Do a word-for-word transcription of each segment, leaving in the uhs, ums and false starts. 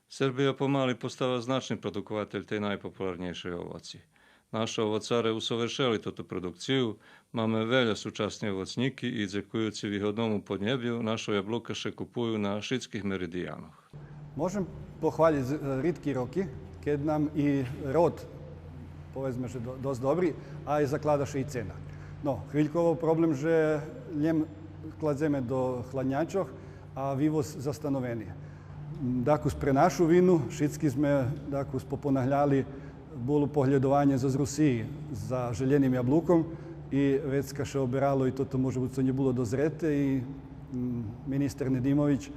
Сербия помали постава значни продукователь тей найпопуларнєйшей овоци. Нашо овоцаре усовершели тоту продукцию, маме велє сучасни овоцнїки и, дзекуюци вигодному поднєбю, нашо яблука ше купую на шицких меридиянох. Можем похвалїц, е, ридки роки, кед нам и род, поведзме же, до-, досц добри, а и заклада ше и цена. Но, хвильково проблем же лєм кладземе до хладнячох, а вивоз застановени. Дакус пре нашу вину, шицки зме дакус попонагляли, було поглєдованє зоз Русиї за желєним яблуком и вецка ше оберало и тото, може буц, цо нє було дозрете и, м, министер Недимович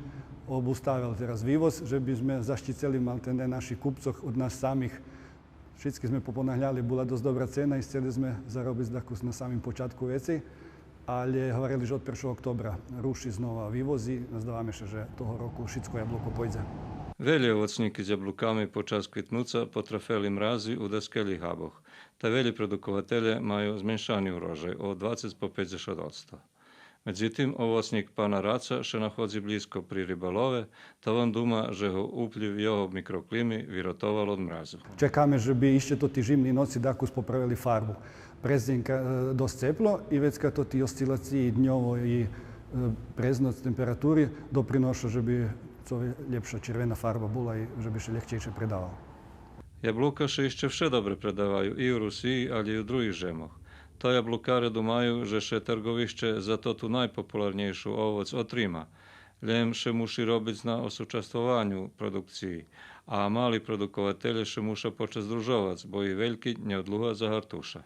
обуставел тераз вивоз, же би зме защицели малтене наших купцох од нас самих. Шицки зме попонагляли, була досц добра цена и сцели зме заробиц дакус на самим початку вецей, алє гварели же од першого октобра руши знова вивоз и наздаваме ше же того року шицко яблуко пойдзе. Велї овоцнїки з яблуками под час квитнуца потрафели мрази у даскелїх габох, та велї продукователє маю зменшани урожай од двацец по пейдзешат одсто. Медзитим, овоцнїк пана Раца ше находзи блїзко при рибалове, та вон дума же го уплїв його микроклими виротовал од мразу. Чекаме же би ище тоти жимни ноци дакус поправели фарбу. През дзень, е, досц цепло и вецка тоти осцилациї дньово и, е, през ноц температури доприношу же би цо лєпша червена фарба була и же би ше лєгчейше предавала. Яблука ше ище вше добре предаваю и у Русиї, алє и у других жемох. Та яблукаре думаю же ше тарговище за тоту найпопуларнєйшу овоц отрима. Лєм ше муши робиц на осучаствованю продукциї, а мали продукователє ше муша почац здружовац, бо и вельки нєодлуга загартуша.